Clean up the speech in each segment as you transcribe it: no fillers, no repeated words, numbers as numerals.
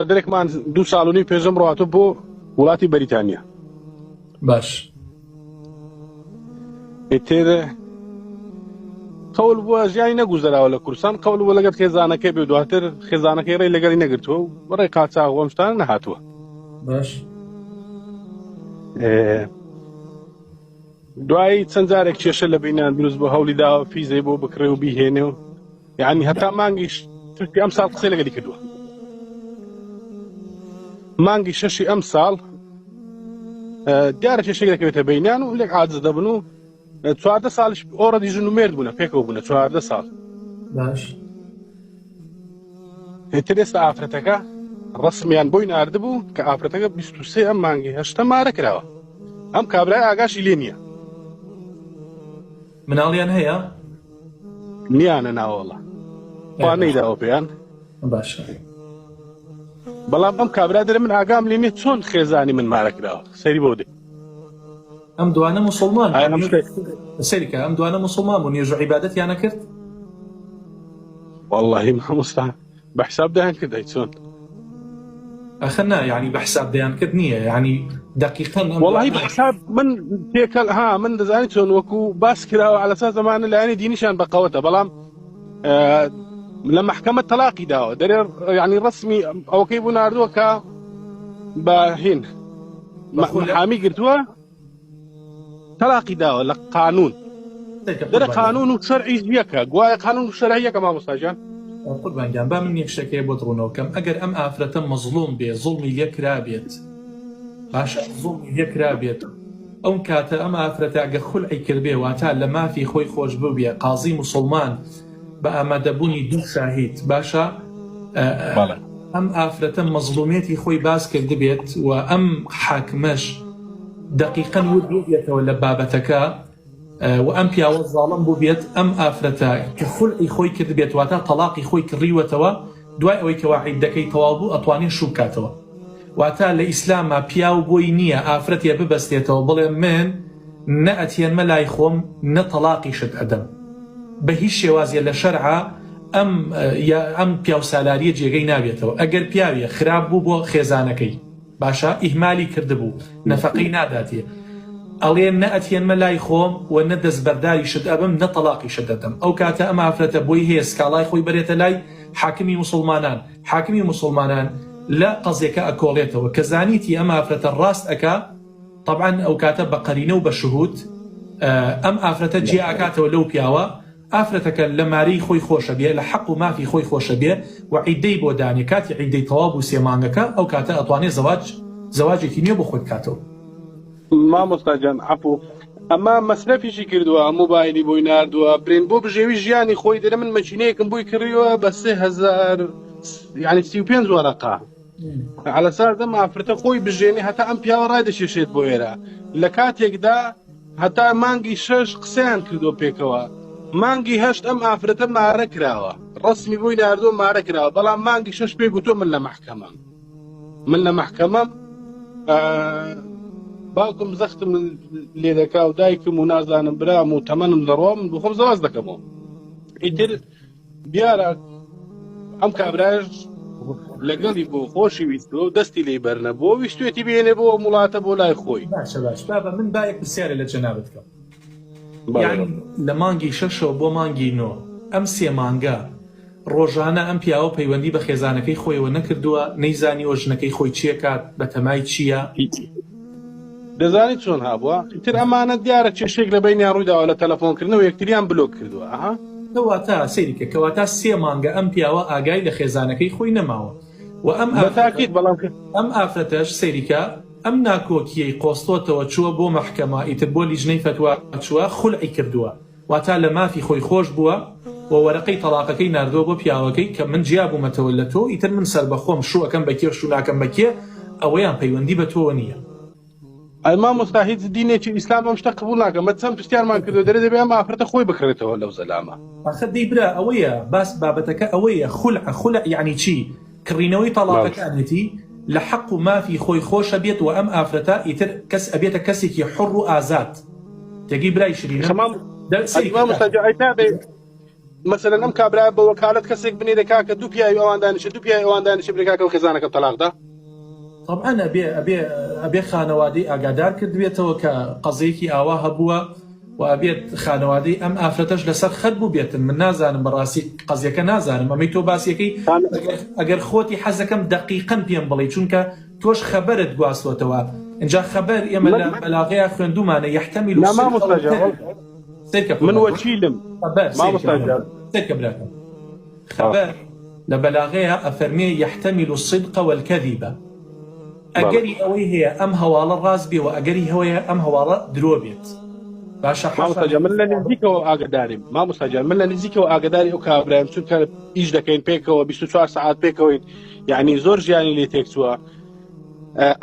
برادەرێکمان دوو ساڵ و نیو پێش ئەمڕۆ هاتووە بۆ وڵاتی بەریتانیا. باش. ئیتر قەول بووە ژیانی نەگوزەراوە لە کوردستان قەول بووە لەگەڵ خێزانەکەی بێ دواتر خێزانەکەی ڕێی لەگەڵی نەگرتووە و بەڕێی قاچاغ و ئەم شتانە نەهاتووە. باش. دوایی چەند جارێک کێشە لە بینیان دروست بوو هەوڵی داوە فیزەی بۆ بکڕێ و بیهێنێ و یعنی هەتا مانگی شەشی ئەم ساڵ قسەی لەگەلی کردووە مانگی شەشی ئەم ساڵ دیارە کێشێک دەکەوێتە بینیان و لێک عاجز دەبن و 14 ساڵش ئۆڕەدی ژن و مێرد بوونە پێکەوە بوونە 14 ساڵ باش ئیتر ئێستا ئافرەتەکە ڕسمیان بۆی ناردبوو کە ئافرەتەکە 23 ئەم مانگی هەشتە مارە کراوە ئەم کابرای ئاگاشی لێ نییە مناڵیان هەیە؟ نیانە ناوەڵا خوا نەیداوە پێیان باشە بەڵام ئەم کابرا دەرێ من ئاگام لێ نییە چۆن خێزانی من مارە کراوە سەیری بۆ دێ ئەم دوانە مسلمان سەیرکە ئەم دوانە مسلمان بوون نوێژ و عیبادەتیان نەکرد واللهی مامۆستا بە حساب دەیان کرد ئەی چۆن؟ ئەخە نا یعنی بە حساب دەیان کرد نییە یعنی دقیقا وەڵی بە حساب من تێکەل ها من دەزانی چۆن وەکو باس کراوە على ساز زمانە لایەنی دینیشان بەقەوەتە بەڵام لە محکەمە تەلاقی داوە دەرێ یعنی ڕسمی ئەوەکەی بوو ناردووە کە بە هین محامی گرتووە تەلاقی داوە لە قانون دەرە قانون و شەرعیش یەکە گوایە قانون و شەرع یەکە مامۆستا گیان. قوربان گیان با من یەک شتێک بۆت ڕوونەوە کەم ئەگەر ئەم ئافرەتە مەزڵوم بێ زوڵمی لێ کرابێت باشە زوڵمی لێ کرابێت ئەو کاتە ئەم ئافرەتە ئەگەر خولعی کردبێ واتا لە مافی خۆی خۆش ببێ قازی موسڵمان بە ئامادەبوونی دوو شاهید باشە ئەم ئافرەتە مەزڵومیەتی خۆی باس کردبێت و ئەم حاکمەش دەقیقەن ورد بووبێتەوە لە بابەتەکە و ئەم پیاوە زاڵم بووبێت ئەم ئافرەتە کە خولعی خۆی کردبێت واتە تەڵاقی خۆی کڕیوەتەوە دوای ئەوەی کەوا عیدەکەی تەواو بوو ئەتوانێ شوو بکاتەوە واتە لە ئیسلاما پیاو بۆی نییە ئافرەتێ ببەستێتەوە بڵێ من نە ئەتهێنمە لای خۆم نە تەڵاقیشت ئەدەم بە هیچ شێوازێ لە شەرعا ئەم ئەم پیاوسالاریە جێگەی نابێتەوە ئەگەر پیاوێ خراپ بوو بۆ خێزانەکەی باشە ئیهمالی کردبوو نەفەقەی ناداتێ ئەڵێ نە ئەتهێنمە لای خۆم و نە دەستبەرداریشت ئەبم نە تەڵاقیشت دەدەم ئەو کاتە ئەم ئافرەتە بۆی هەیە سکاڵای خۆی بەرێتە لای حاکمی موسڵمانان حاکمی موسڵمانان لە قەزیەکە ئەکۆڵێتەوە کە زانیتی ئەم ئافرەتە ڕاست ئەکا تەبعەن ئەو کاتە بە قەرینە و بە شهود ئەم ئافرەتە جیا ئەکاتەوە لەو پیاوە ئافرەتەکە لە مارەی خۆی خۆشە بێ لە حەق و مافی خۆی خۆشە بێ و عیدەی بۆ دانێ کاتی عیدەی تەواو بوو سێ مانگەکە ئەو کاتە ئەتوانێ زەواج زەواجێکی نوێ بۆ خۆی بکاتەوە. مامۆستا گیان عەفو ئەمە مەسرەفیشی کردووە مۆبایلی بۆی ناردووە برێن بۆ بژێوی ژیانی خۆی دەرێ من مەکینەیەکم بۆی کڕیوە بە 3000 یعنی 35 وەرەقە على ساز ئەم ئافرەتە خۆی بژێنێ هەتا ئەم پیاوە ڕای دەکێشێت بۆ ئێرە لە کاتێکدا هەتا مانگی شەش قسەیان کردووە پێکەوە مانگی هەشت ئەم ئافرەتە مارە کراوە ڕسمی بۆی ناردووە مارە کراوە بەڵام مانگی شەش پێی گوتووە من لە مەحکەمەم من لە مەحکەمەم باوکم زەختم لێ دەکا و دایکم و نازانم برام و تەمەنم دەڕۆم من بخۆم زەواج دەکەمەوە ئیتر دیارە ئەم کابرایش لەگەڵی بۆ خۆشی ویستوە و دەستی لی بەرنە بۆ ویستێتی بێنێ بۆ ئەم وڵاتە بۆ لای خۆی باشە باش بابە من با یەک پرسیارە لە جەنابت کەم یعنی لە مانگی شەشەوە بۆ مانگی نۆ ئەم سێ مانگە ڕۆژانە ئەم پیاوە پەیوەندی بە خێزانەکەی خۆیەوە نەکردووە نەیزانیوە ژنەکەی خۆی چیەکات بەتەمای چییە؟ دەزانی چۆن هابووە ئیتر ئەمانە دیارە کێشەیەک لە بەینیان ڕوویداوە لە تەلەفۆن کردنەوە یەکتریان بلۆک کردووە ئەها. کەواتە سەیری کە کەواتە سێ مانگە ئەم پیاوە ئاگای لە خێزانەکەی خۆی نەماوە و ئەم بە تاکید بەڵام کە. ئەم ئافرەتەش سەیری کە ئەم ناکۆکیەی قۆستۆتەوە چووە بۆ مەحکەمە ئیتر بۆ لیژنەی فەتوا چووە خولعی کردووە واتا لە مافی خۆی خۆش بووە و وەرەقەی تەڵاقەکەی ناردووە بۆ پیاوەکەی کە من جیا بوومەتەوە لە تۆ ئیتر من سەربەخۆم شوو ئەکەم بە کێ و شوو ناکەم بە کێ ئەوەیان پەیوەندی بە تۆوە نییە. ئەی مامۆستا هیچ دینێکی ئیسلام ئەم شتە قبوڵ ناکە مە چەند پرسیارمان کردو دەرێ دەبێ ئەم ئافرەتە خۆی بکڕێتەوە لەو زەلامە. ئاخر دەی برا ئەوەیە باس بابەتەکە ئەوەیە خولع خولع یەعنی چی کڕینەوەی تەڵاقەکانێتی لە حەق و مافی خۆی خۆشە بێت وە ئەم ئافرەتە ئیتر کەس ئەبێتە کەسێکی حوڕ و ئازاد تێگەی برای شرینم تەمام دە سەیری ئەی مامۆستا کە جا ئەی نابێ. مەسەلەن ئەم کابرایە بە وەکالەت کەسێک بنێرێ کاکە دوو پیاوی ئەوان دانیشێ دوو پیاوی ئەوان دانیشێ برێ کاکە ئەو خێزانەکەم تەلاق دا. تەبعەن ئەبێ ئەبێ ئەبێ خانەوادەی ئاگادار کردبێتەوە کە قەزیەکی ئاوا هەبووە و ئەبێت خانەوادەی ئەم ئافرەتەش لەسەر خەت بووبێتن من نازانم بەڕاستی قەزیەکە نازانم ئەمەی تۆ باسیەکەی ئەگەر خۆتی حەزەکەم دەقیقەن پێم بڵێی چونکە تۆش خەبەرت گواستۆتەوە ئینجا خەبەر ئێمە لە بەلاغەیا خوێندومانە یحتمل نا مامۆستا جان سەیرکە من وەکیلم خەبەر مامۆستا جان سەیرکە براکەم خەبەر لە بەلاغەیا ئەفەرمێ یحتمل الصدق والكذب ئەگەری ئەوەی هەیە ئەم هەواڵە ڕاست بێ و ئەگەری هەیە ئەم هەواڵە درۆ بێت باشە مامۆستا جان من لە نزیکەوە ئاگداریم مامۆستا جان من لە نزیکەوە ئاگداری ئەو کابرایم چونکە ئیش دەکەین پێکەوە 24 سەعات پێکەوەین یعنی زۆر ژیانی لێ تێکچووە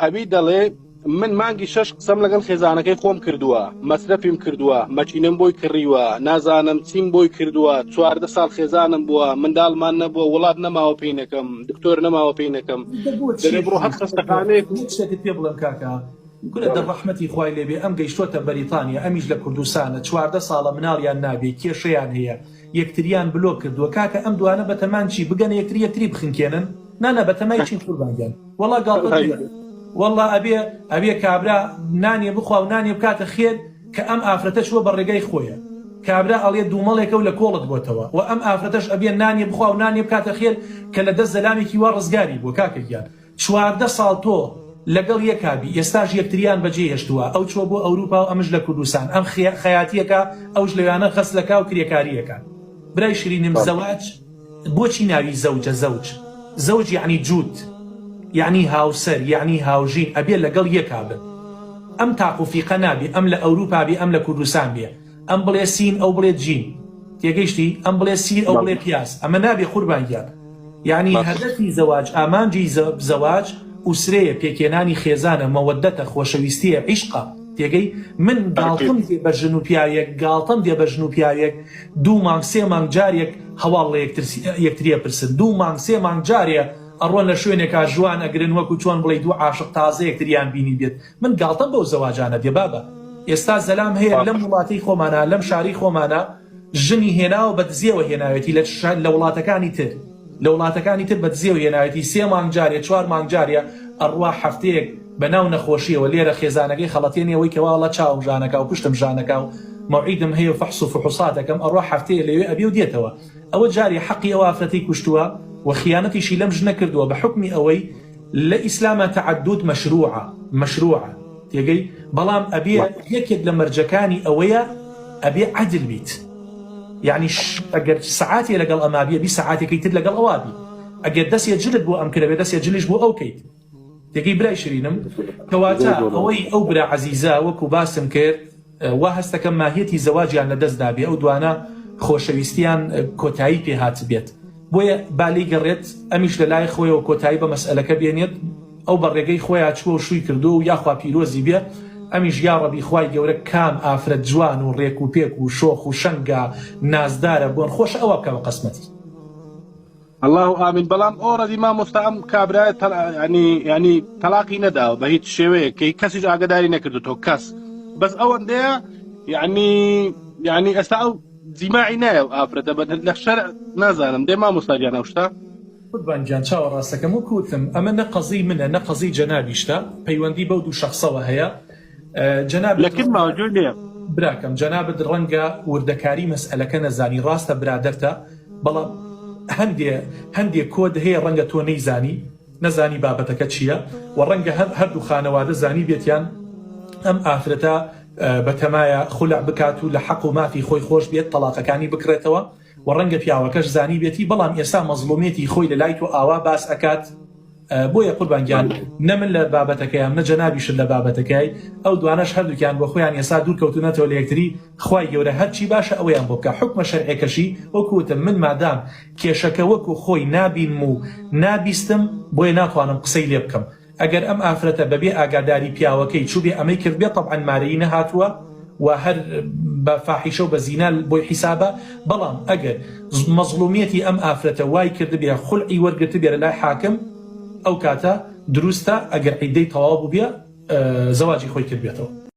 ئەوی دەڵێ من مانگی شەش قسەم لەگەڵ خێزانەکەی خۆم کردووە مەسرەفیم کردووە مەکینەم بۆی کڕیوە نازانم چیم بۆی کردووە 14 ساڵ خێزانم بووە منداڵمان نەبووە وڵات نەماوە پێی نەکەم دکتۆر نەماوە پێی نەکەم دەرێ بڕۆ هەر خەستەخانەیەک شتێکت پێ بڵێم کاکە کورە دە ڕەحمەتی خوای لێبێ ئەم گەیشتۆتە بەریتانیا ئەمیش لە کوردستانە 14 ساڵە مناڵیان نابێ کێشەیان هەیە یەکتریان بلۆک کردووە کاکە ئەم دوانە بەتەمان چی بگەنە یەکتری یەکتری بخنکێنن نا نا بەتەمای چین قوربان گیان وەڵا گاڵتە پێ وەڵا ئەبێ ئەبێ کابرا نانێ بخوا و نانێ بکاتە خێر کە ئەم ئافرەتە چووە بە ڕێگای خۆیە کابرا ئەڵێ دوومەڵێکە و لە کۆڵت بۆتەوە و ئەم ئافرەتەش ئەبێ نانێ بخوا و نانێ بکاتە خێر کە لە دەست زەلامێکی وا ڕزگاری بووە کاکە گیان 14 ساڵ تۆ لەگەڵ یەکا بی ئێستاش یەکتریان بەجێ هێشتووە ئەو چووە بۆ ئەوروپا و ئەمش لە کوردستان ئەم خەیاتیەکە ئەوش لەویانە غەسلەکا و کرێکاریەکە برای شیرینم زەواج بۆچی ناوی زەوجە زەوج زەوج یەعنی جووت یەعنی هاوسەر یەعنی هاوژین ئەبێ لەگەڵ یەکا بن ئەم تاق و فیقە نابێ ئەم لە ئەوروپا بێ ئەم لە کوردستان بێ ئەم بڵێ سین ئەو بڵێ جیم تێگەیشتی ئەم بڵێ سیر ئەو بڵێ پیاز ئەمە نابێ قوربان گیان یەعنی هەدەفی زەواج ئامانجی زەواج ئوسرەیە پێکهێنانی خێزانە مەوەدەتە خۆشەویستیە عیشقە تێگەی من گاڵتەم دێ بە ژن و پیاوێک گاڵتەم دێ بە ژن و پیاوێک دوو مانگ سێ مانگ جارێک هەواڵ لە یەکتری ئەپرسن دوو مانگ سێ مانگ جارێ ئەڕۆن لە شوێنێکا ژوان ئەگرن وەکو چۆن بڵێی دوو عاشق تازە یەکتریان بینیبێت من گاڵتەم بەو زەواجانە دێ بابە ئێستا زەلام هەیە لەم وڵاتەی خۆمانا لەم شارەی خۆمانا ژنی هێناوە بە دزیەوە هێناوێتی لە لە وڵاتەکانی تر لە وڵاتەکانی تر بە دزیەوە هێناوێتی سێ مانگ جارێ چوار مانگ جارێ ئەڕوا هەفتەیەک بە ناو نەخۆشیەوە لێرە خێزانەکەی خەڵەتێنێ ئەوەی کەوا ئەڵا چاوم ژانەکا و پشتم ژانەکا و مەوعیدم هەیە و فەحس و فحوسات ئەکەم ئەڕوا هەفتەیە لەوێ ئەبێ و دێتەوە ئەوە جارێ حەقی ئەو ئافرەتەی کوشتووە و خیانەتیشی لەم ژنە کردووە بە حوکمی ئەوەی لە ئیسلاما تەعەدود مەشروعە مەشروعە تێگەی بەڵام ئەبێ یەکێک لە مەرجەکانی ئەوەیە ئەبێ عەدل بیت یعنی ئەگەر سەعاتێ لەگەڵ ئەما بی ئەبی سەعاتێکی تر لەگەڵ ئەوا بی ئەگەر دەسێ جلت بۆ ئەم کرد ئەبێ دەسێ جلیش بۆ ئەو کەیت تێگەی برای شرینم کەواتە ئەوەی ئەو برا عەزیزە وەکو باسم کرد وا هەستەکەم ماهیەتی زەواجیان لە دەست دابێ ئەو دوانە خۆشەویستیان کۆتایی پێ هاتبێت بۆیە با لێی گەڕێت ئەمیش لە لای خۆیەوە کۆتایی بە مەسئەلەکە بێنێت ئەو بە ڕێگەی خۆیا چووە و شووی کردووە و یاخوا پیرۆزی بێ ئەمیش یاڕەبی خوای گەورە کام ئافرەت جوان و ڕێک و پێک و شۆخ و شەنگە نازدارە بۆن خۆشە ئەوا بکا بە قەسمەتی. اللە ئامین بەڵام ئۆڕەدی مامۆستا ئەم کابرایە ینی ینی تەلاقی نەداوە بە هیچ شێوەیەک کەی کەسیش ئاگداری نەکردو کەس بەس ئەوەندەیە یعنی یعنی ئێستا ئەو جیماعی نایە و ئافرەتە بە لە شەر نازانم دێ مامۆستا گیان ئەو شتە قوربان گیان چاوە ڕاستەکەم وەکو وتم ئەمە نە قەزی منە نە قەزی جەنابیشتە پەیوەندی بەو دوو شەخسەوە هەیە جەنابت لە کن ماوە گوێ لێ براکەم جەنابت ڕەنگە وردەکاری مەسئەلەکە نەزانی ڕاستە برادەرتە بەڵام هەندێ هەندێ کۆد هەیە ڕەنگە تۆ نەیزانی نەزانی بابەتەکە چییە و ڕەنگە هەر هەردوو خانەوادە زانیبێتیان ئەم ئافرەتە بەتەمایە خولع بکات و لە حەق و مافی خۆی خۆش بێت تەڵاقەکانی بکڕێتەوە و ڕەنگە پیاوەکەش زانیبێتی بەڵام ئێستا مەزڵومیەتی خۆی لەلای تۆ ئاوا باس ئەکات بۆیە قوربان گیان نە من لە بابەتەکەیام نە جەنابیشت لە بابەتەکەی ئەو دوانەش هەردووکیان بۆ خۆیان ئێستا دوور کەوتونەتەوە لە یەکتری خوای گەورە هەرچی باشە ئەوەیان بۆ بکا حوکمە شەرعێکەشی وەکو وتم من مادام کێشەکە وەکو خۆی نابینم و نابیستم بۆیە ناتوانم قسەی لێ بکەم ئەگەر ئەم ئافرەتە بەبێ ئاگاداری پیاوەکەی چوبێ ئەمەی کردبێ تەبعەن مارەیی نەهاتووە و هەر بە فاحیشە و بە زینا بۆی حیسابە بەڵام ئەگەر مەزڵومیەتی ئەم ئافرەتە وای کردبێ خولعی وەرگرتبێ لە لای حاکم ئەو کاتە دروستە ئەگەر عیدەی تەواو بووبێ زەواجی خۆی کردبێتەوە.